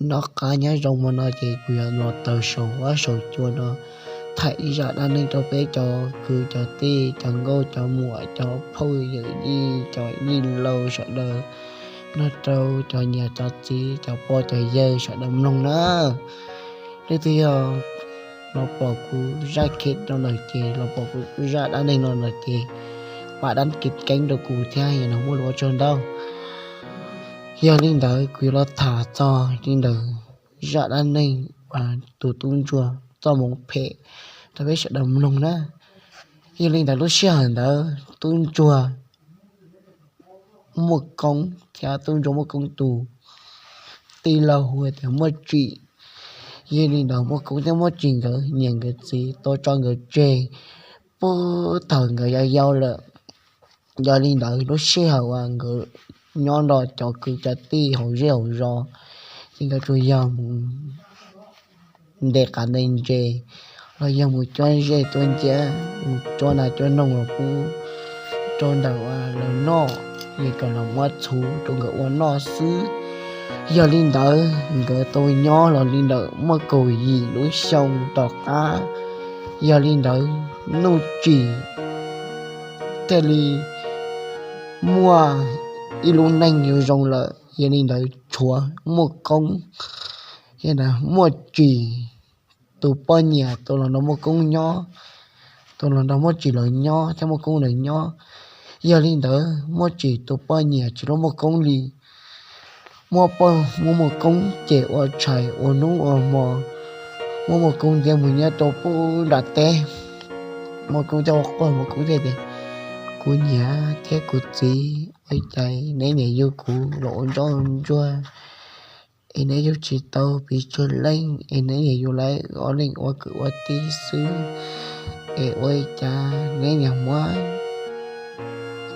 noj qab nyob zoo hmo no ces kuv yuav los tawm saum huab saum cua no tham ib zaj dab neeg rau peb cov kwv cov tij cov nkauj cov muam cov phooj ywg yij cov yij laus sawv daws, nrog rau cov niam cov txiv cov pog cov yawg sawv daws mloog na. Leej twg yog los pom kuv zaj khev no lawm ces los pom kuv zaj dab neeg no lawm ces pab dab kis keeb rau kuv thiab yog no muaj lus ua tsaug ntau. Yog li ntawd kuv yuav los tham txog li ntawd zaj dab neeg tus tub ntsuag txoj hmoov phem rau peb sawv daws mloog na. Yog li ntawd lub sij hawm ntawd tub ntsuag Muaj Koob thiab tub ntsuag Muaj Koob tus tij laug hu tias Muaj Tsim. Yog li ntawd Muaj Koob thiab Muaj Tsim nkawd niam nkawd txiv tau tso nkawd tseg puag thaum nkawd yau yau lawm. Yog li ntawd lub sij hawm uas nkawd nyob nrog cov kwv cov tij hauv zej hauv zos ces nkawd tsuas yog mus ntes qav ntes ntses los yog mus cuab zej cuab nciab, mus cuab nas cuab noog los pub rau ntawm lawv noj, kom lawv muab txhuv rau nkawd ua noj xwb. Yog li ntawd nkawd tau nyob los li ntawm muaj kaum yim lub xyoo tom qab. Yog li ntawd Nuj Tsim thiaj li muaj ib lub neej yuav zoo lawm. Yog li ntawd tshuav Muaj Koob, Muaj Tsim tus poj niam tus los nrog Muaj Koob nyob, tus los nrog Muaj Tsim lawv nyob thiab Muaj Koob lawv nyob. Yog li ntawd Muaj Tsim tus poj niam tsis hlub Muaj Koob li, muab poj muab Muaj Koob cem ua tshais ua hnub ua hmo, muab Muaj Koob ntiab mus nyob rau pem nram teb. Muaj Koob thiaj ua quaj, Muaj Koob thiaj tias, kuv niam thiab kuv txiv, ua cas neb niaj yug kuv los ua ntsoj ntsuag es neb yug tsis tau pes tsawg leej es neb niaj yug lawv ob leeg ua kwv ua tij xwb, es ua cas neb niaj muab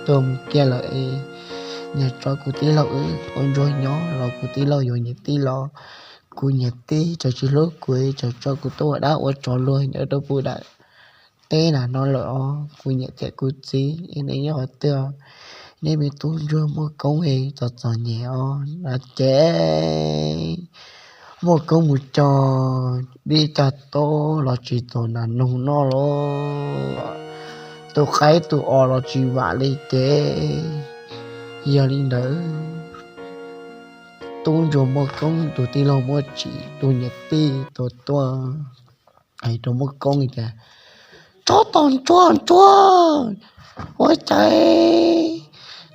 tua mus kiag lawm es niaj tso kuv tij laug wb ua ntsuag nyob los kuv tij laug yuav niam tij los kuv niam tij tseem tsis hlub kuv, tseem tso kuv tuaj ua dab ua tsov luag nyob rau pem nram teb na no lawm os. Kuv niam thiab kuv txiv, neb nyob qhov twg? Neb me tub ntsuag Muaj Koob es txom txom nyem os no ces Muaj Koob mus cog dib cog taub los tsis txaus nas noog noj los, tus qaib tus os los tsis vam li ces. Yog li ntawd tub ntsuag Muaj Koob tus tij laug Muaj Tsim tus niam tij tau tuaj hais rau Muaj Koob tias, tsob tos ntsuag ntsuag, ua cas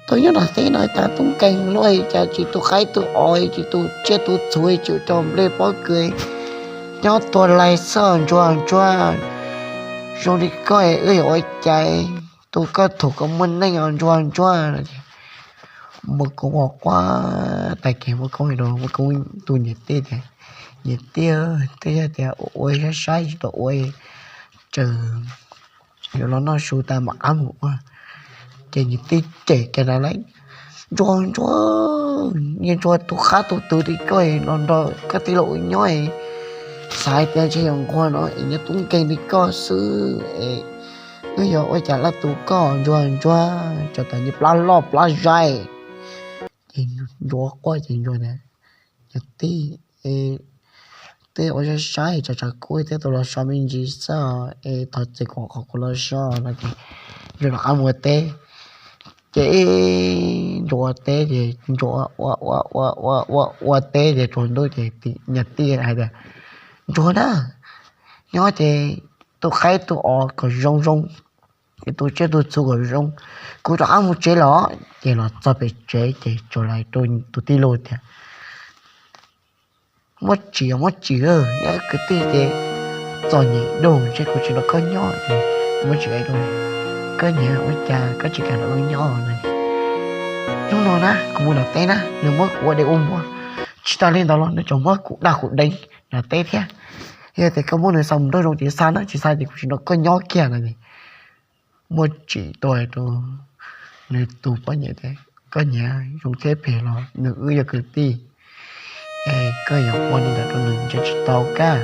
tuaj nyob nram teb no cas tub nkeeg luaj, cas tsis tu qaib tu os, tsis tu tsiaj tu txhu, tsis cog nplej pob kws, nyob tua lais xwb ntsuag ntsuag. Zoo li koj wb yuav ua cas tu koj thaum koj muaj neej os ntsuag ntsuag. Muaj Koob ua quaj tag kev, Muaj Koob hais rau Muaj Koob tus niam tij tias, niam tij, twb yog tias ua ua saib saib tsis tau ua, tseem yuav los noj su tas mam qab mus ua. Ces niam tij cem kiag na lawm, ntsuag ntsuag, niaj ntsuag tus qab tus twv li koj los nrog koj tij laug wb nyob, xav tias ntshe yog nquag no es nyob tub nkeeg li koj xwb es wb yog ua cas laj tu koj ntsuag ntsuag, tsuas tas nyiaj plab loj plab zaim. Ces ntsuag quaj ces ntsuag tias, niam tij, twb ua saib saib tsam tsam kuv thiab tus los so me ntsis xwb es thov txim kuv qhov kuv los so no ces ntsuag rov qab mus ua teb. Ces ntsuag ua teb ces ntsuag ua ua ua ua ua ua teb ces tsaus ntuj ces niam tij hais tias, ntsuag na, nyob ces tu qaib tu os kom zoo zoo, tu tsiaj tu txhu kom zoo, kuv rov qab mus tsev los. Ces los txog pem tsev ces tsuas hais rau tus tij laug tias, Muaj Tsim, Muaj Tsim, nyob kwv tij ces txom nyem dua, ntshe kuv tsis nrog koj nyob. Muaj Tsim hais rau, koj niam, ua cas koj tsis kam nrog wb nyob no? Hnub no na kuv mus nram teb na, nws muab kuv ua dev ua npua, tsis tas li ntawd los nws tseem muab kuv dag kuv deev nram teb thiab. Yog tias koj muab nws xa mus nrog zoo ces xa na, tsis xa ces kuv tsis nrog koj nyob kiag no. Muaj Tsim tuaj hais rau nws tus poj niam tias, koj niam, zoo thiab phem los nws wb yog kwv tij, es koj yuav ua li ntawd rau nws ntshe tsis tau kab,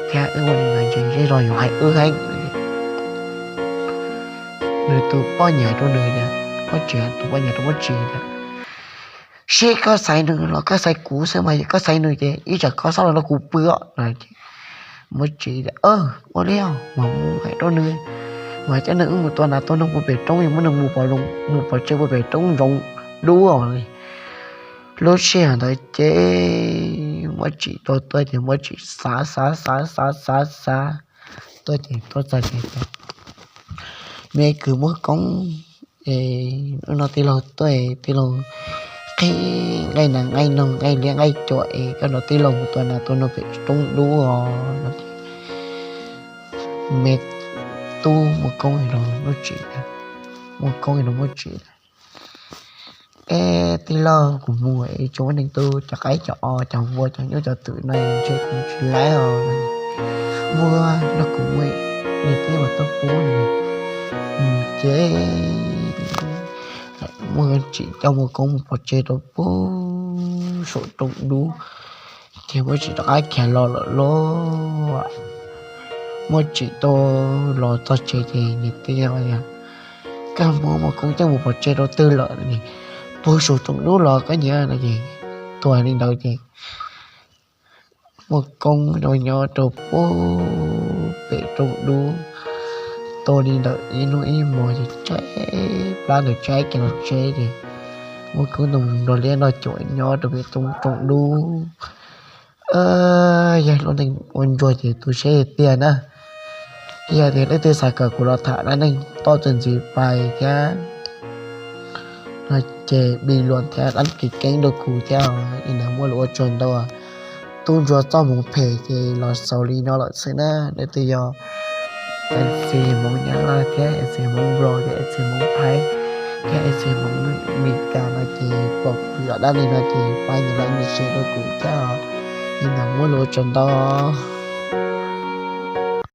thiab wb ua li ntawd ntshe zej zog yuav hais wb heev. Nws tus poj niam hais rau nws tias, Muaj Tsim, tus poj niam rau Muaj Tsim tias, Seb koj xaiv nws los koj xaiv kuv xwb mas, yog koj xaiv nws ces ib tsam koj xob los nrog kuv pw os. Muaj Tsim tias, Ua li os, mas mus hais rau nws, mas coj nws wb mus tua nas tua noog puag pem roob, muab nws mus pov, mus pov tseg puag pem roob zoov dub os. Lub sij hawm ntawd ces Muaj Tsim tau tuaj ces Muaj Tsim xav xav xav xav xav xav tuaj ces tuaj txog ces tias, Me kwv Muaj Koob, es hnub no tij laug tuaj, tij laug qhib nqaij nas nqaij noog nqaij liab nqaij cuam es koj nrog tij laug mus tua nas tua noog pem roob dub os. Me tub Muaj Koob los Muaj Tsim, Muaj Koob los Muaj Tsim, Es tij laug, kuv mus es tsuas muaj neeg tu cov qaib cov os cov npua cov nyuj cov twm no ntshe kuv tsis laib os. Muaj, nrog kuv mus, niam tij mas tuaj pub no. Ces Muaj Tsim coj Muaj Koob mus pov tseg rau puag saum roob dub, ces Muaj Tsim rov qab khiav los lawm lauj. Muaj Tsim tau los txog tsev ces niam tij tias, Koj muab Muaj Koob coj mus pov tseg rau twg lawm? Puag saum roob dub los koj nyiam no ces tuag li ntawd ces Muaj Koob rau nyob rau puag pem roob dub, tuag li ntawd ib hnub ib hmos ces tshaib plab ntawd tshaib kiag los tsev ces Muaj Koob tau nrog liab nrog cuam nyob rau pem roob dub. Yog lub neej ua ntsuag ces tu siab tiag na. Yog tias leej twg xav kom kuv los tham dab neeg toj txuas ntxiv pais thiab no ces bình luận thiab đăng ký kênh rau kuv thiab. Li ntawd muaj lus ua tsaug ntau. Tub ntsuag txoj hmoov phem ces los xaus li no lawm xwb na. Leej twg yog MC Hmoob Nyab Laj thiab MC Hmoob Nplog thiab MC Hmoob Thaib thiab MC Hmoob Meskas no ces pom kuv zaj dab neeg no ces pab nias like nias share rau kuv thiab. Li ntawd muaj lus ua tsaug ntau.